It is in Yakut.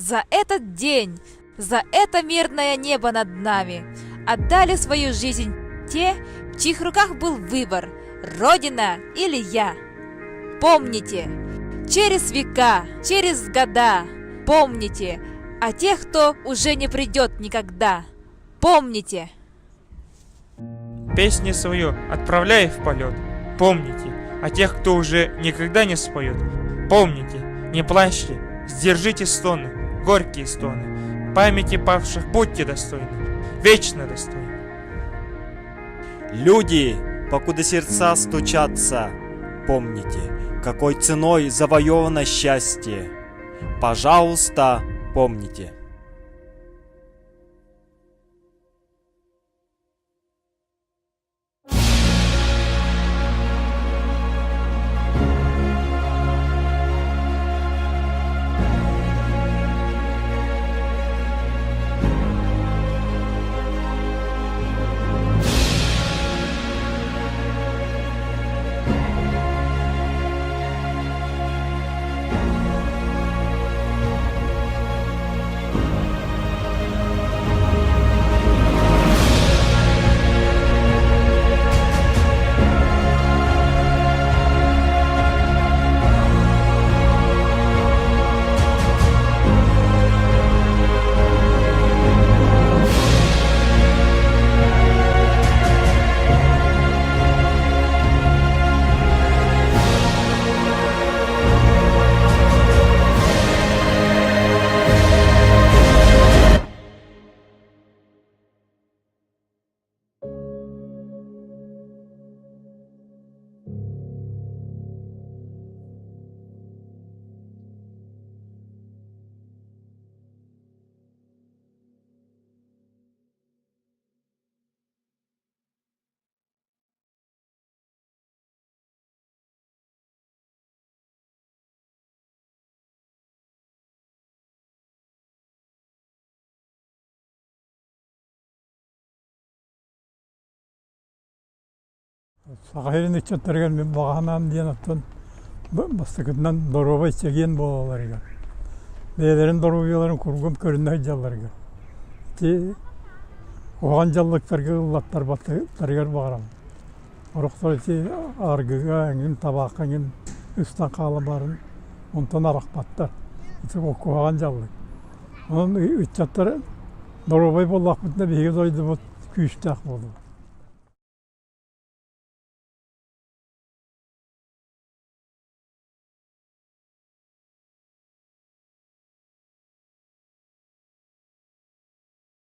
За этот день, за это мирное небо над нами отдали свою жизнь те, в чьих руках был выбор – Родина или я. Помните, через века, через года, помните о тех, кто уже не придет никогда. Помните! Песни свою отправляй в полет. Помните о тех, кто уже никогда не споет. Помните, не плачьте, сдержите стоны, горькие стоны. Памяти павших будьте достойны, вечно достойны. Люди, покуда сердца стучатся, помните, какой ценой завоевано счастье. Пожалуйста, помните. Саха сирин ыччаттарыгар мин баҕа санаам диэн оттон бастакытынан доруобай чэгиэн буолалларыгар, бэйэлэрин доруобуйаларын кургум көрүнэ сылдьалларыгар. Ити куһаҕан дьаллыктарга ыллаттарбаттарыгар баҕарабын. Орохтор ити аргыга эҥин, табаахха эҥин ыстан хаалан баран онтон арахпаттар. Ити куһаҕан дьаллык. Онон ыччаттар доруобай буоллахпытына биһиги дойдубут күүстээх буолуо.